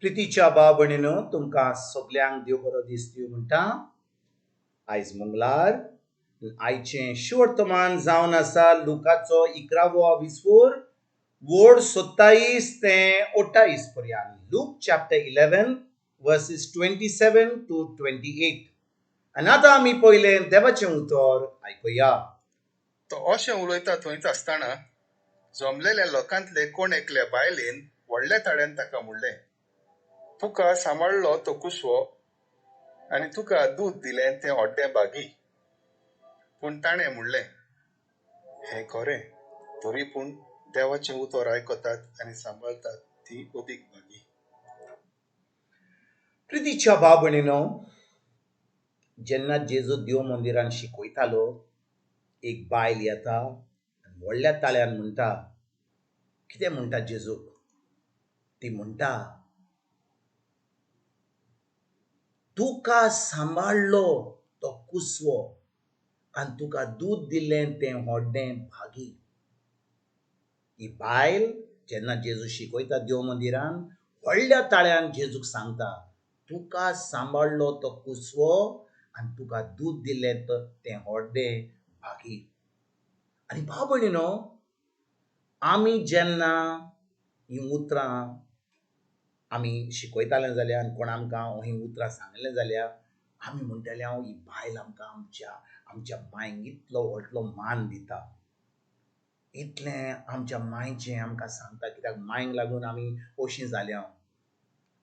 प्रितीच्या भाव भयणीनो, तुमकां सगल्यांक देव बरो दीस दिवं म्हणटा. आयज मंगळार, आयचें शुवर्तमान जावन आसा लुकाचो 11वो विस्वोर वोड 27 ते 28 पर्यंत. Luke chapter 11 versus 27 to 28. आनी आतां आमी पयलें देवाचें उतर आयकुया. तो अशें उलयता थंयच आसतना जमलेल्या लोकांतले कोण एकल्या बायलेन व्हडल्या ताळ्यान ताका म्हणलें, तुका सांबाळ्ळो तो कुसवो आनी तुका दूद दिलें तें अड्डें भागी. पूण ताणें म्हणलें, हें खरें, तरी पूण देवाचें उतर आयकतात आनी सांबाळटात ती अदीक भागी. प्रितीच्या भाव भयणीनो, जेन्ना जेजू देव मंदिरान शिकयतालो, एक बायल येता आनी व्हडल्या ताळ्यान म्हणटा, कितें म्हणटा जेजूक? ती म्हणटा, तुका सांबाळ्ळो तो कुसवो आनी तुका दूद दिलें तें व्हडलें भागी. ही बायल जेन्ना जेजू शिकयता देव मंदिरान, व्हडल्या ताळ्यान जेजूक सांगता, तुका सांबाळ्ळो तो कुसवो आनी तुका दूद दिलें तें व्हडलें भागी. आनी भाव भयणीनो, आमी जेन्ना हीं उतरां आमी शिकयताले जाल्यार आनी कोण आमकां हीं उतरां सांगलें जाल्यार आमी म्हणटाले, हांव ही बायल आमकां आमच्या मांयक इतलो व्हडलो मान दिता, इतलें आमच्या मांयचें आमकां सांगता, कित्याक मांयक लागून आमी अशीं जाल्या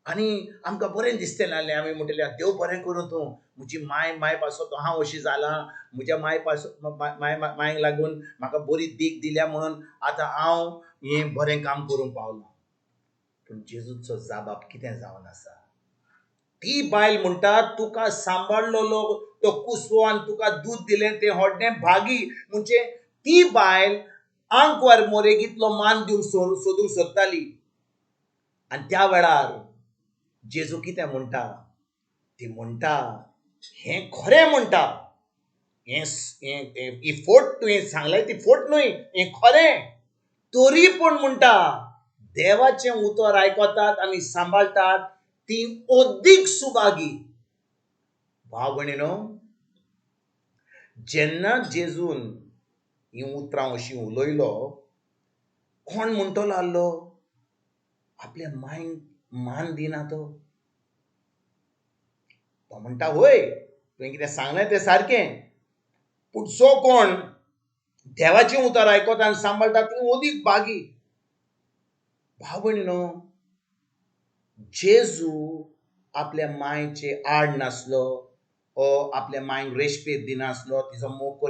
आनी आमकां बरें दिसतलें जालें. आमी म्हणटले, देव बरें करूं तूं, म्हजी मांय मांय पासत हांव अशी जालां, म्हज्या मांय पासत मांयक लागून म्हाका बरी देख दिल्या म्हणून आतां हांव हें बरें काम करूंक पावलां. पूण जेजूचो जाबाब कितें जावन आसा? ती बायल म्हणटा, तुका सांबाळ्ळो तो कुसवो आनी तुका दूद दिलें तें व्हडलें भागी. म्हणजे ती बायल आंकवार मोरेक इतलो मान दिवंक सोदूंक सोदताली. आनी त्या वेळार जेजू कितें म्हणटा? ती म्हणटा, हें खरें म्हणटा, हें ही फोट तुवें सांगलें ती फोट न्हय, हें खरें. तरी पूण म्हणटा, देवाचें उतर आयकतात आनी सांबाळटात ती अदीक सुभागी. भाव भयणीनो, जेन्ना जेजून हीं उतरां अशीं उलयलो, कोण म्हणटलो आहलो आपल्या मांयक मान दिना तो? तो म्हणटा, वय तुवें कितें सांगलें तें सारकें, पूण जो कोण देवाचें उतर आयकता आनी सांबाळटा ती अदीक भागी. भाव भयणीनो, जेजू आपल्या मांयचे आड नासलो, ओ आपल्या मांयक रेस्पेद दिनासलो, तिचो मोग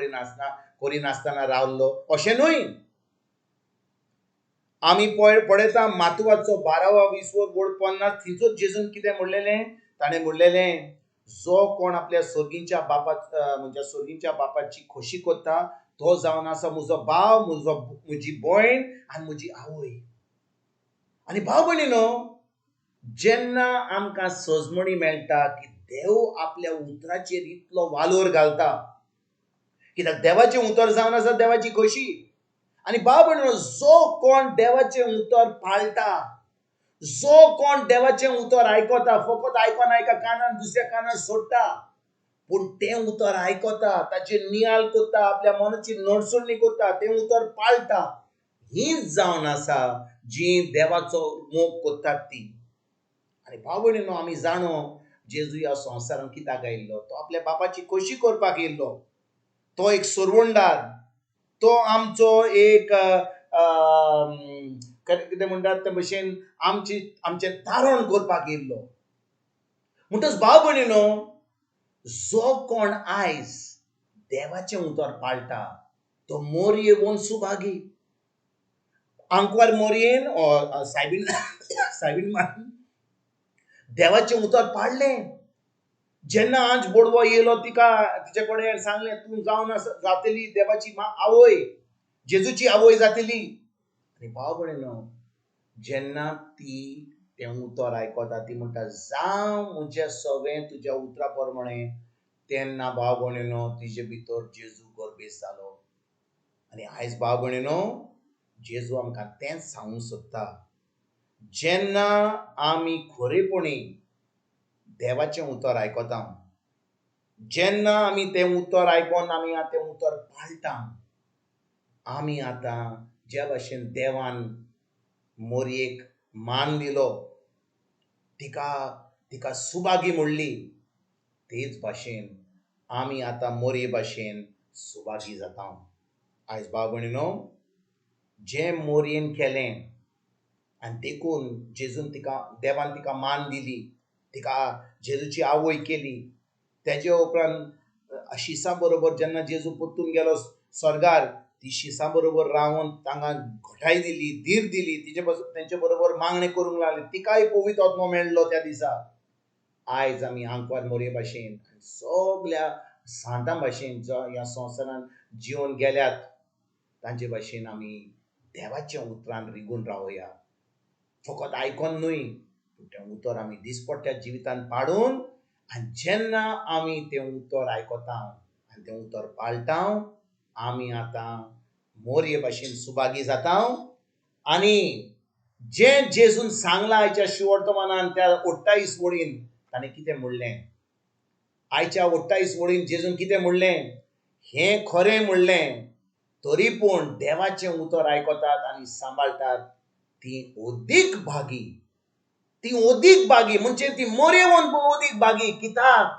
करिनासतना रावलो अशें न्हय. आमी पळयता मातुवाचो 12वा 20 वोड 50, थंयचोच जेजून कितें म्हणलेलें? ताणें म्हणलेलें, जो कोण आपल्या सोर्गींच्या बापा म्हणजे सोर्गींच्या बापाची खोशी करता तो जावन आसा म्हजो भाव, म्हजी भयण आनी म्हजी आवय. आनी भाव भयणीनो, जेन्ना आमकां सजमणी मेळटा की देव आपल्या उतराचेर इतलो वालोर घालता, कित्याक देवाचें उतर जावन आसा देवाची खोशी. आनी भाव भयणीनो, जो कोण देवाचें उतर पाळटा, जो कोण देवाचें उतर आयकता, फकत आयकोन आयका कानान दुसऱ्या कानान सोडटा, पूण तें उतर आयकता, ताचेर नियाळ करता, आपल्या मनाची नडसणी करता, तें उतर पाळटा, हीच जावन आसा जी देवाचो मोग करतात ती. आनी भाव भयणीनो, आमी जाणो जेजू ह्या संवसारान कित्याक आयिल्लो? तो आपल्या बापाची खोशी करपाक येयल्लो. तो एक सोरवणदार, तो आमचो एक कितें म्हणटात ते भशेन आमचें तारण करपाक येयल्लो. म्हणटच भाव भयणीनो, जो कोण आयज देवाचें उतर पाळटा तो मोरये सुभागी. आंकवार मोरयेन सायबीन मान देवाचें उतर पाळ्ळें. जेन्ना आज बोडवो येयलो तिका तिचे कडेन सांगलें, तूं जावन आसा जातली देवाची आवय, जेजूची आवय जातली. आनी भाव भयणीनो, जेन्ना ती तें उतर आयकता, ती म्हणटा, जावं म्हजें सगळें तुज्या उतरा प्रमाणें, तेन्ना भाव भयणीनो तिजे भितर जेजू गर्भेस्त जालो. आनी आयज भाव भयणीनो, जेजू आमकां तेंच सांगूंक सोदता, जेन्ना आमी खरेपणी देवाचें उतर आयकता, जेन्ना आमी तें उतर आयकोन आमी तें उतर पाळटा, आमी आतां ज्या भाशेन देवान मोरयेक मान दिलो, तिका तिका सुभागी म्हणली, तेच भाशेन आमी आतां मोरये भाशेन सुभागी जाता. आयज भाव भयणीनो, जें मोरयेन केलें आनी देखून जेजून तिका, देवान तिका मान दिली, तिका जेजूची आवय केली. तेजे उपरांत शिसां बरोबर जेन्ना जेजू परतून गेलो स्वर्गार, ती शिसां बरोबर रावन तांकां घटाय दिली, धीर दिली, तिचे तेंचे बरोबर मागणें करूंक लागली, तिकाय पवित्र आत्मो मेळ्ळो त्या दिसा. आयज आमी आंकवार मोरये भाशेन, सगल्या सांतां भाशेन जो ह्या संवसारांत जिवन गेल्यात तांचे भाशेन आमी देवाच्या उतरान रिगून रावया. फकत आयकोन न्हय, पूण तें उतर आमी दिसपट्ट्या जिवितान पाडून, आनी जेन्ना आमी तें उतर आयकता आनी तें उतर पाळटा, आमी आतां मोरये भाशेन सुभागी जाता. आनी जें जेजून सांगलां आयच्या शिवर्तमानान त्या 28 वळीन ताणें कितें म्हणलें, आयच्या 28 वळीन जेजून कितें म्हणलें, हें खरें म्हणलें, तरी पूण देवाचें उतर आयकतात आनी सांबाळटात ती अदीक भागी, ती अदीक भागी म्हणजे ती मोरेवन अदीक भागी. कित्याक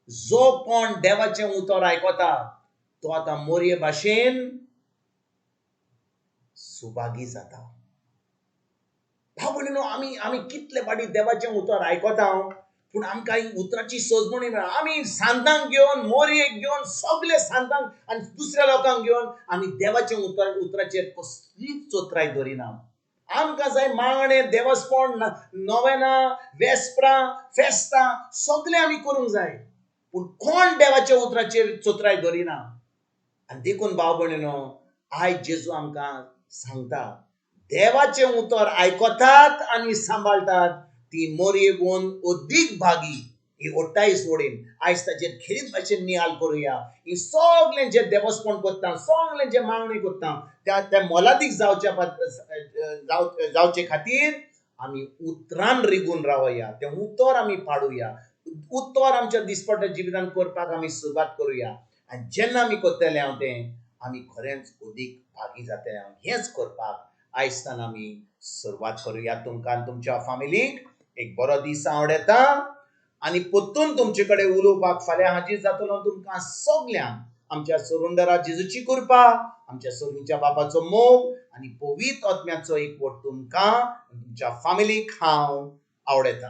जो कोण देवाचें उतर आयकता तो आतां मोरये भाशेन सुभागी जाता. भाव भयणीनो, आमी आमी कितले फावटी देवाचें उतर आयकता, पूण आमकां ही उतराची सजमणी मेळना. आमी सांतांक घेवन, मोरयेक घेवन, सगळे सांतांक आनी दुसऱ्या लोकांक घेवन आमी देवाचें उतर उतराचेर कसलीच चोत्राय दवरिना. आमकां जाय मागणें, देवस्पण, नोवेनां, वेस्प्रां, फेस्तां सगळें आमी करूंक जाय, पूण कोण देवाच्या उतराचेर चोत्राय दवरिना. आनी देखून भाव भयणीनो, आयज जेजू आमकां सांगता, देवाचें उतर आयकतात आनी सांबाळटात ती मोरयेवन अदीक भागी. ही 28 वळीन आयज ताचेर खेरीत भाशेन नियाल करुया. ही सगळें जें देवस्पण करता, सगळें जें मागणें करता, त्या त्या मोलादीक जावच्या जावचे खातीर आमी उतरान रिगून रावया, तें उतर आमी पाडुया, उतर आमच्या दिसपट्ट्या जिवितान करपाक आमी सुरवात करुया. आनी जेन्ना आमी करतले हांव तें आमी खरेंच अदीक भागी जातले. हेंच करपाक आयजतान आमी सुरवात करुया. तुमकां आनी तुमच्या फामिलीक एक बरो दीस आवडटा आनी परतून तुमचे कडेन उलोवपाक फाल्यां हाजीर जातलो. तुमकां सगल्यांक आमच्या सरुंडरा जेजूची कृपा, आमच्या सोडूच्या बापाचो मोग आनी पवित्र आत्म्याचो एकवट तुमकां तुमच्या फामिलीक हांव आवडटा.